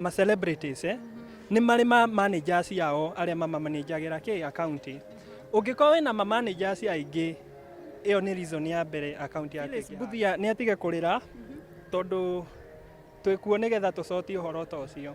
Ma celebrities eh, nĩ marĩ ma managers ao arĩa mamamanĩnjagĩra kĩ account. Ũngĩkorwo wĩna ma managers aingĩ, ĩyo nĩ reason ya mbere account yake. Phyllis Mbuthia nĩ atige kũrĩra tondũ twĩkuo nĩgetha tũcotie ũhoro ta ũcio.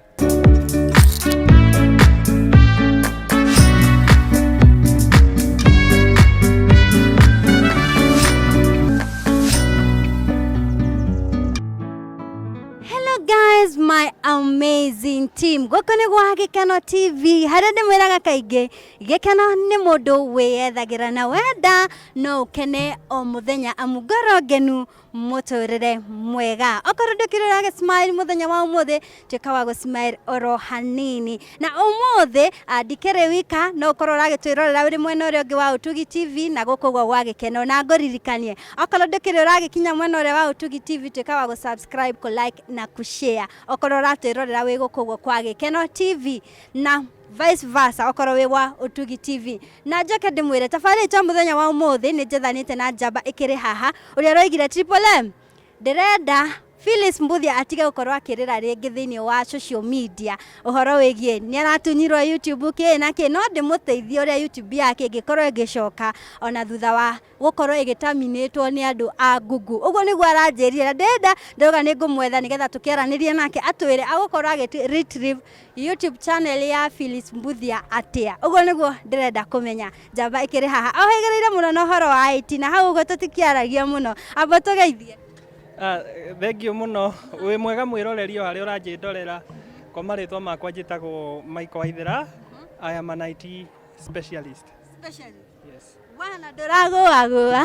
Hello guys, my amazing team. Gũkũ nĩ gwa Gĩkeno TV, harĩa ndĩmwĩraga kaingĩ gĩkeno nĩ mũndũ wĩyethagĩra na wenda no ũkene o mũthenya amu ngoro ngenu mũtũrĩre mwega. Okorwo ndũkĩrĩ ũragĩ smile mũthenya wa ũmũthĩ, tuĩka wa gũ smile oro hanini. Na ũmũthĩ ndikĩrĩ wika, no ũkorwo ũragĩtwĩrorera ũrĩ mwena ũrĩa ũngĩ wa Ũtugi TV na gũkũ ũguo gwa Gĩkeno. Na ngũririkanie, okorwo ndũkĩrĩ ũragĩkinya mwena ũrĩa wa Ũtugi TV, tuĩka wa gũ subscribe, kũ like na kũ share. Okorwo ũratwĩrorera wĩ gũkũ ũguo kwa Gĩkeno TV na vice versa okorwo wĩ wa Ũtugi TV. Na njoke ndĩmwĩre tabarĩra itũ ya mũthenya wa ũmũthĩ nĩ njethanĩte na njamba ĩkĩrĩ haha ũrĩa ũroigire Triple M ndĩrenda Phyllis Mbuthia atige gũkorwo akĩrĩra rĩngĩ thĩinĩ wa social media ũhoro wĩgiĩ nĩ aratunyirwo YouTube kĩ na kĩ, no ndĩmũteithie ũrĩa YouTube yake ĩngĩkorwo ĩgĩcoka ona thutha wa gũkorwo ĩgĩtaminĩtwo nĩ andũ a Google. Ũguo nĩguo aranjĩrire na ndĩrenda ndauga nĩ ngũmwetha nĩgetha tũkĩaranĩrie nake atwĩre agũkorwo agĩ retrieve YouTube channel ya Phyllis Mbuthia atĩa. Ũguo nĩguo ndĩrenda kũmenya. Njamba ĩkĩrĩ haha ohĩgĩrĩire mũno na ũhoro wa IT na hau ũguo tũtikĩaragia mũno. Amba tũgeithie. Ah, thengiũ mũno. Wĩ mwega mwĩroreri o harĩa ũranjĩndorera. Kwa marĩtwa makwa njĩtagwo Michael Waithera. I am an IT specialist. Specialist. Yes. Wana ndũragũagũa.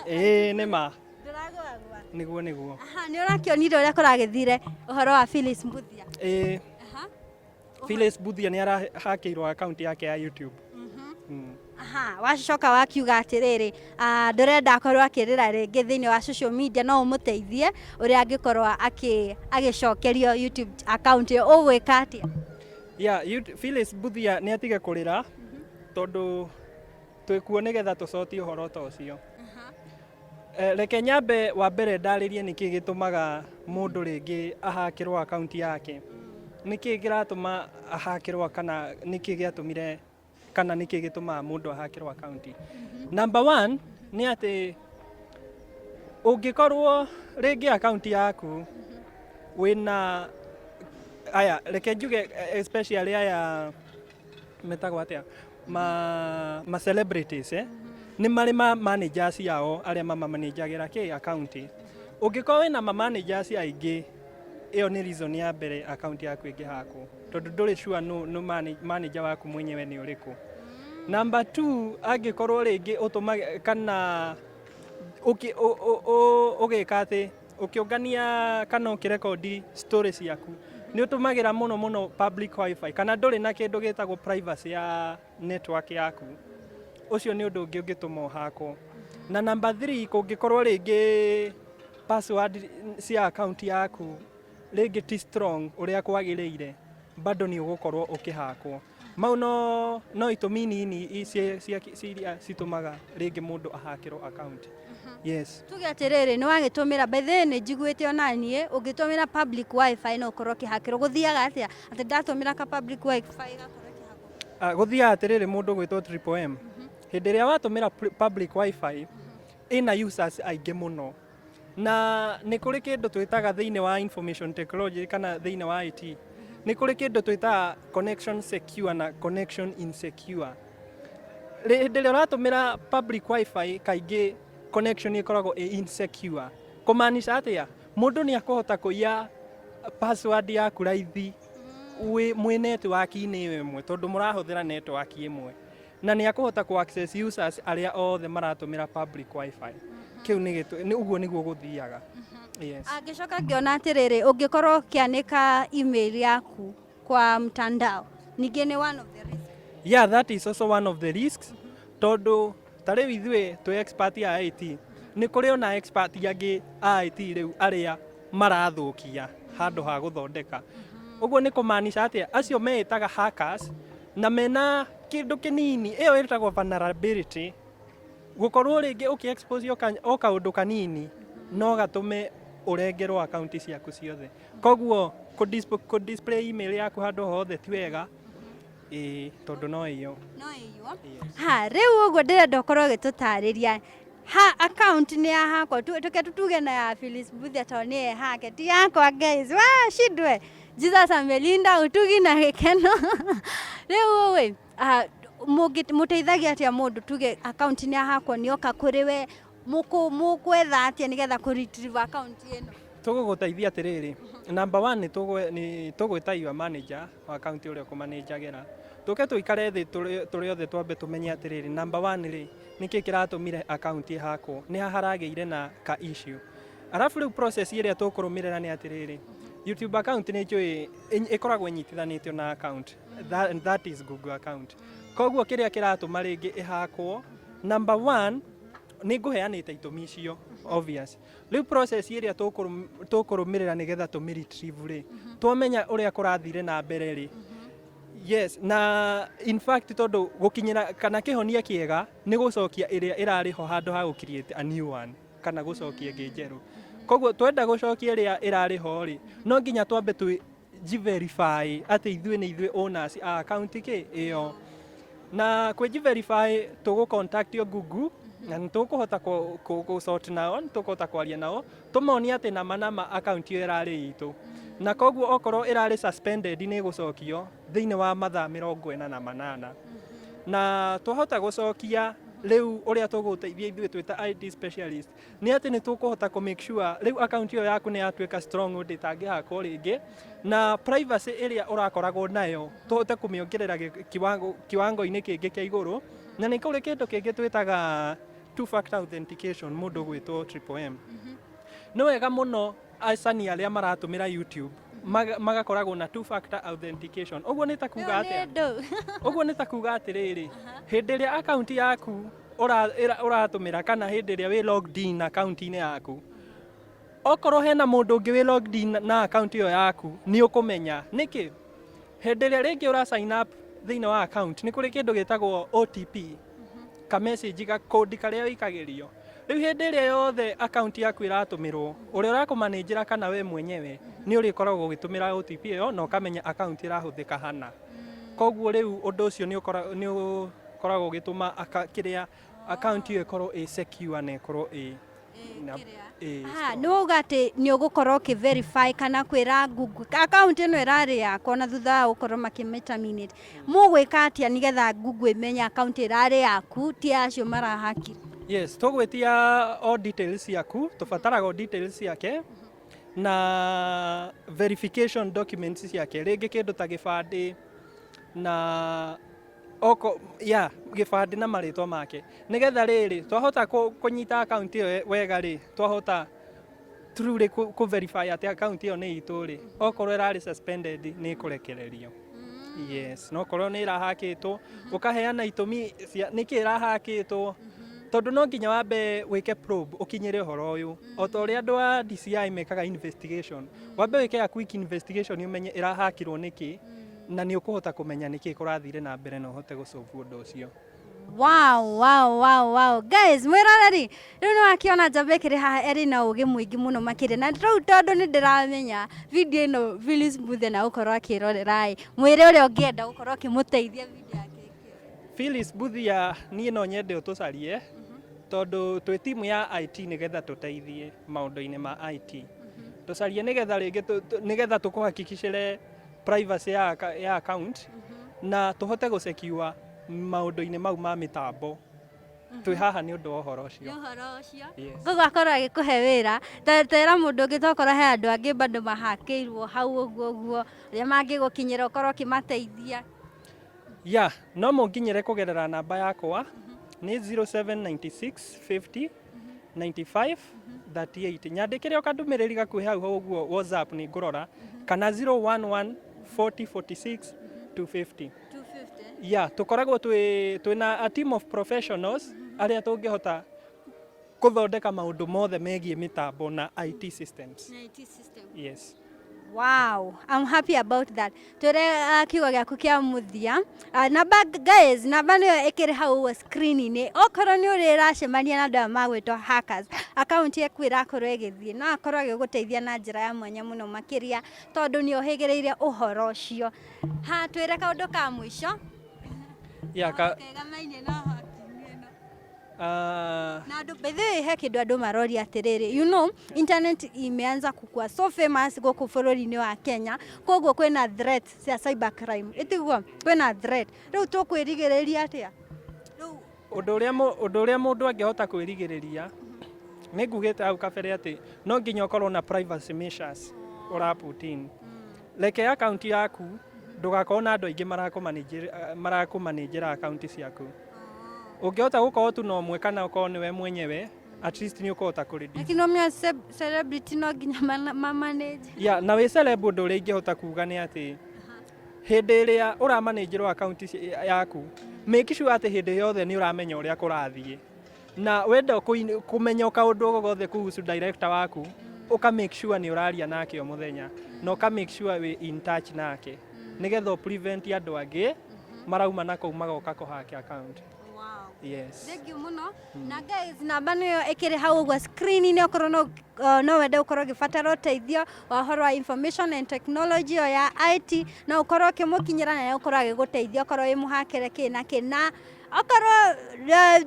Ĩĩ nĩ ma. Ndũragũagũa. Nĩguo nĩguo. Aha, nĩ ũrakĩonire ũrĩa kũragĩthire ũhoro wa Phyllis Mbuthia. Ĩĩ. Aha. Phyllis Mbuthia nĩ arahakĩirwo account yake ya YouTube. Aha, wacoka wakiuga atĩrĩrĩ, ah, ndũrenda akorwo akĩrĩra rĩngĩ thĩinĩ wa social media, no ũmũteithie ũrĩa angĩkorwo agĩcokerio YouTube account ĩyo, ũgwĩka atĩa? Yeah, Phyllis Mbuthia nĩ atige kũrĩra tondũ twĩkuo nĩgetha tũcotie ũhoro ta ũcio. Reke nyambe wa mbere ndarĩrie nĩkĩ gĩtũmaga mũndũ rĩngĩ ahakĩrwo akaunti yake. Nĩkĩ kĩratũma ahakĩrwo kana nĩkĩ gĩatũmire kana nĩkĩ gĩtũmaga mũndũ ahakĩrwo akaunti. Number one nĩ atĩ ũngĩkorwo rĩngĩ akaunti yaku wĩna aya, reke njuge especially aya metagwo atĩa ma celebrities eh? Nĩ marĩ ma managers ao arĩa mamamanĩnjagĩra kĩ account. Ũngĩkorwo wĩna ma managers aingĩ, ĩyo nĩ reason ya mbere account yaku ĩngĩhakwo tondũ ndũrĩ sure nũ manager waku mwenyewe nĩ ũrĩkũ. Number two, angĩkorwo rĩngĩ ũtũmage kana ũgĩka atĩ ũkĩũngania kana ũkĩrekondi story ciaku nĩ ũtũmagĩra mũno mũno public wifi kana ndũrĩ na kĩndũ gĩtagwo privacy ya network yaku, ũcio nĩ ũndũ ũngĩ ũngĩtũma ũhakwo. Na number three, kũngĩkorwo rĩngĩ password cia account yaku rĩngĩ ti strong ũrĩa kwagĩrĩire, bado nĩ ũgũkorwo ũkĩhakwo. Mau no itũmi nini iria citũmaga rĩngĩ mũndũ ahakĩrwo account. Yes. Tuge atĩrĩrĩ, nĩ wagĩtũmĩra, by the way nĩ njiguĩte ona niĩ, ũngĩtũmĩra public wifi no ũkorwo ũkĩhakĩrwo. Gũthiaga atĩa atĩ ndatũmĩra ka public wifi gakorwo ĩkĩhakwo? Ah, gũthiaga atĩrĩrĩ, mũndũ gwĩtwo Triple M, hĩndĩ ĩrĩa watũmĩra public wifi ĩna users aingĩ mũno, na nĩ kũrĩ kĩndũ twĩtaga thĩinĩ wa information technology kana thĩinĩ wa IT, nĩ kũrĩ kĩndũ twĩtaga connection secure na connection insecure. Hĩndĩ ĩrĩa ũratũmĩra public wifi kaingĩ connection ĩkoragwo ĩ insecure, kũmaanisha atĩa? Mũndũ nĩ akũhota kũiya password yaku raithi wĩ mwĩ network-inĩ ĩyo ĩmwe tondũ mũrahũthĩra network ĩmwe, na nĩ akũhota kũ access users arĩa othe maratũmĩra public wifi. Kĩu nĩ gĩtũ, nĩ ũguo nĩguo gũthiaga. Yes. Angĩcoka ngĩona atĩrĩrĩ, ũngĩkorwo ũkĩanĩka email yaku kwa mtandao ningĩ nĩ one of the risks. Yeah, that is also one of the risks tondũ ta rĩu ithuĩ twĩ expert a IT, nĩ kũrĩ ona expert angĩ a IT rĩu arĩa marathũkia handũ ha gũthondeka. Ũguo nĩ kũmaanisha atĩa? Acio meĩtaga hackers na mena kĩndũ kĩnini, ĩyo ĩtagwo vulnerability, gũkorwo rĩngĩ ũkĩ expose o kaũndũ kanini no gatũme Ũrengerwo akaunti ciaku ciothe. Koguo kũ display email yaku handũ hothe ti wega, ĩĩ, tondũ no ĩyo. No ĩiywo. Ha rĩu ũguo ndĩrenda ũkorwo ũgĩtũtarĩria ha account nĩ ya hakwa, tuke tutuge na ya Phyllis Mbuthia tondũ nĩ ye hake, ti yakwa, guys. Wa shindwe Jesus amelinda utugi na gĩkeno. Rĩu ĩ mũteithagia atĩa mũndũ? Tuge account nĩ ya hakwa, nĩ oka kũrĩ we, mũkwetha atĩa nĩgetha kũ retrieve account ĩno? Tũgũgũteithia atĩrĩrĩ, number one, nĩ tũgwĩta your manager wa akaunti ũrĩa ũkũmanĩnjagĩra, tũke tũikare thĩ tũrĩ othe, twambe tũmenye atĩrĩrĩ, number one rĩ, nĩkĩ kĩratũmire akaunti ĩhakwo, nĩ ha haragĩire na ka issue. Arabu rĩu process ĩrĩa tũkũrũmĩrĩra nĩ atĩrĩrĩ, YouTube account nĩ njũĩ ĩkoragwo ĩnyitithanĩtio na account that is Google account. Koguo kĩrĩa kĩratũma rĩngĩ ĩhakwo, number one, nĩ ngũheanĩte itũmi icio obvious. Rĩu process ĩrĩa tũkũrũmĩrĩra nĩgetha tũmĩ retrieve rĩ, twamenya ũrĩa kũrathire na mbere rĩ, yes, na in fact tondũ gũkinyĩra kana kĩhonia kĩega nĩ gũcokia ĩrĩa ĩrarĩ ho handũ ha gũ create a new one kana gũcokia ĩngĩ njerũ. Koguo twenda gũcokia ĩrĩa ĩrarĩ ho rĩ, no nginya twambe twĩ verify atĩ ithuĩ nĩ ithuĩ owners a account kĩ ĩyo. Na kwĩ verify, tũgũ contact yo Google na nĩ tũkũhota kũ sort nao, nĩ tũkũhota kwaria nao, tũmonie atĩ nama nama account ĩyo ĩrarĩ itũ, na koguo okorwo ĩrarĩ suspended nĩ ĩgũcokio thĩinĩ wa mathaa 48. Na twahota gũcokia rĩu, ũrĩa tũgũteithia ithuĩ twĩ ta IT specialist nĩ atĩ nĩ tũkũhota kũ make sure rĩu account ĩyo yaku nĩ yatuĩka strong ũndũ ĩtangĩhakwo rĩngĩ, na privacy ĩrĩa ũrakoragwo nayo tũhote kũmĩongerera kiwango-inĩ kĩngĩ kĩa igũrũ. Na nĩ kũrĩ kĩndũ kĩngĩ twĩtaga two factor authentication. Mũndũ ũgwĩtwo Triple M, nĩ wega mũno acani arĩa maratũmĩra YouTube magakoragwo na two factor authentication. Ũguo nĩ ta kuga atĩa? Ũguo nĩ ta kuga atĩrĩrĩ, hĩndĩ ĩrĩa akaunti yaku ũratũmĩra kana hĩndĩ ĩrĩa wĩ logged in akaunti-inĩ yaku, okorwo hena mũndũ ũngĩ wĩ logged in na akaunti ĩyo yaku, nĩ ũkũmenya. Nĩkĩ? Hĩndĩ ĩrĩa rĩngĩ ũra sign up thĩinĩ wa account, nĩ kũrĩ kĩndũ gĩtagwo OTP, ka message, ga code karĩa wĩikagĩrio. Rĩu hĩndĩ ĩrĩa yothe account yaku ĩratũmĩrwo, ũrĩa ũrakũmanĩnjĩra kana we mwenyewe nĩ ũrĩkoragwo ũgĩtũmĩra OTP ĩyo na ũkamenya account ĩrahũthĩka hana. Koguo rĩu ũndũ ũcio nĩ ũkoragwo ũgĩtũma kĩrĩa account ĩyo ĩkorwo ĩ secure na ĩkorwo ĩ Ha, nĩ wauga atĩ nĩ ũgũkorwo ũkĩ verify kana kwĩra Google account ĩno ĩrarĩ yakwa, na thutha wa gũkorwo makĩmĩ terminate, mũgwĩka atĩa nĩgetha Google ĩmenye account ĩrarĩ yaku, ti acio marahakire? Yes, tũgwĩtia o details ciaku, tũbataraga o details ciake na verification documents ciake, rĩngĩ kĩndũ ta gĩbandĩ na oko ya gĩbandĩ na marĩtwa make, nĩgetha rĩrĩ twahota kũnyita account ĩyo wega rĩ, twahota truly kũ verify atĩ account ĩyo nĩ itũ rĩ, okorwo ĩrarĩ suspended nĩ ĩkũrekererio. Yes, no korwo nĩ ĩrahakĩtwo, ũkaheana itũmi cia nĩkĩ ĩrahakĩtwo, tondũ no nginya wambe wĩke probe ũkinyĩre ũhoro ũyũ, o ta ũrĩa andũ a DCI mekaga investigation. Wambe wĩke a quick investigation ũmenye ĩrahakirwo nĩkĩ, na nĩ ũkũhota kũmenya nĩkĩ kũrathire na mbere na ũhote gũsolve ũndũ ũcio. Wow. Guys, mwĩroreri, rĩu nĩ wakĩona njamba ĩkĩrĩ haha ĩrĩ na ũgĩ mũingĩ mũno makĩria. Na rĩu tondũ nĩ ndĩramenya video ĩno Phyllis Muthe na gũkorwo akĩrorera ĩ, mwĩre ũrĩa ũngĩenda gũkorwo ũkĩmũteithia video yake ĩkĩoe. Phyllis Mbuthia, niĩ no nyende ũtũcarie tondũ twĩ timu ya IT nĩgetha tũteithie maũndũ-inĩ ma IT. Tũcarie nĩgetha rĩngĩ nĩgetha tũkũhakikicĩre privacy ya account na tũhote gũsecure maũndũ-inĩ mau ma mĩtambo. Twĩ haha nĩ ũndũ wa ũhoro ũcio. Ũhoro ũcio. Yes. Koguo akorwo agĩkũhe wĩra, tera mũndũ ũngĩ, tokorwo he andũ angĩ bado mahakĩirwo hau ũguo ũguo, ũrĩa mangĩgũkinyĩra ũkorwo ũkĩmateithia. Ya, no mũnginyĩre kũgerera namba yakwa nĩ 0796 50 95 38. Nyandĩkĩre o kandũmĩrĩri gakuhĩ hau ũguo WhatsApp, nĩ ngũrora, kana 011 40 46 250. Ya, tũkoragwo twĩ na a team of professionals arĩa tũngĩhota kũthondeka maũndũ mothe megiĩ mĩtambo na IT systems. Yes. Wow, I'm happy about that. Twĩre kiugo gĩaku kĩa mũthia. Namba guys, namba nĩyo ĩkĩrĩ hau ũguo screen-inĩ. Okorwo nĩ ũrĩ ũracemania na andũ aya magwĩtwo hackers, account yaku ĩrakorwo ĩgĩthiĩ, no akorwo agĩgũteithia na njĩra ya mwanya mũno makĩria tondũ nĩ ũhĩgĩrĩire ũhoro ũcio. Ha, twĩre kaũndũ ka mũico. Ya ka Kegamaine na hacking ĩno. Na andũ, by the way, he kĩndũ andũ maroria atĩrĩrĩ, internet imeanza kukua so famous gũkũ bũrũri-inĩ wa Kenya, koguo kwĩna threat cia cyber crime, ĩtiguo kwĩna threat, rĩu tũkwĩrigĩrĩria atĩa rĩu? Ũndũ ũrĩa mũndũ angĩhota kwĩrigĩrĩria, nĩ ngugĩte hau kabere atĩ no nginya ũkorwo na privacy measures ũra put in. Reke account yaku ndũgakorwo na andũ aingĩ marakũmanĩnjĩra account ciaku. Ũngĩhota gũkorwo tu na ũmwe kana ũkorwo nĩwe mwenyewe, at least nĩ ũkũhota kũ reduce. Lakini omia celebrity no nginya ma manage. Ya, na wĩ celeb, ũndũ ũrĩa ingĩhota kuga nĩ atĩ hĩndĩ ĩrĩa ũramanĩnjĩrwo account yaku, make sure atĩ hĩndĩ yothe nĩ ũramenya ũrĩa kũrathiĩ, na wenda kũmenya kaũndũ o gothe kuhusu director waku, ũka make sure nĩ ũraria nake o mũthenya na ũka make sure wĩ in touch nake, nĩgetha ũ prevent andũ angĩ marauma na kũu magoka kũhack account. Yes. Thank you mũno. Na guys, namba nĩyo ĩkĩrĩ hau ũguo screen-inĩ, okorwo no wende ũkorwo ũgĩbatara ũteithio wa ũhoro wa information and technology o ya IT, no ũkorwo ũkĩmũkinyĩra na nĩũkorwo agĩgũteithia okorwo wĩ mũhakĩre kĩ na kĩ. Na okorwo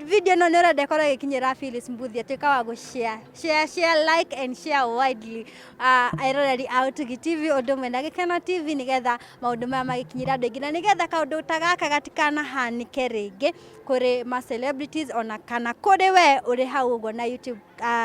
video ĩno nĩ ũrenda ĩkorwo ĩgĩkinyĩra Phyllis Mbuthia, tuĩka wa gũ share, share, share, like and share widely, eroreri a Ũtugi TV ũndũ ũmwe na Gĩkeno TV, nĩgetha maũndũ maya magĩkinyĩra andũ aingĩ na nĩgetha kaũndũ ta gaka gatikanahanĩke rĩngĩ kũrĩ ma celebrities ona kana kũrĩ we ũrĩ hau ũguo na YouTube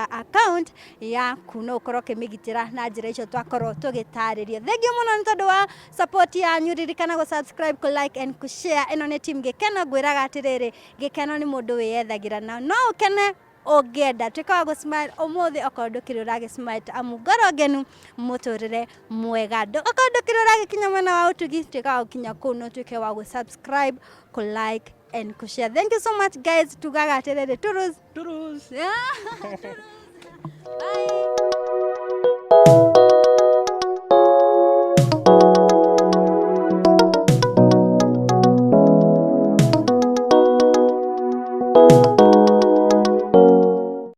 account yaku, no ũkorwo ũkĩmĩgitĩra na njĩra icio twakorwo tũgĩtarĩria. Thank you mũno nĩ tondũ wa support yanyu. Ririkana gũ subscribe, kũ like and kũ share. Ĩno nĩ team Gĩkeno. Ngwĩraga atĩrĩrĩ, gĩkeno nĩ mũndũ wĩyethagĩra na no ũkene ũngĩenda. Tuĩka wa gũ smile ũmũthĩ okorwo ndũkĩrĩ ũragĩ smile, amu ngoro ngenu mũtũrĩre mwega. Okorwo ndũkĩrĩ ũragĩkinya mwena wa Ũtugi, tuĩka wa gũkinya kũu no tuĩke wa gũ subscribe, kũ like and kũ share. Thank you so much, guys. Tugaga atĩrĩrĩ, turus. Turus. Yeah. Turus. Bye.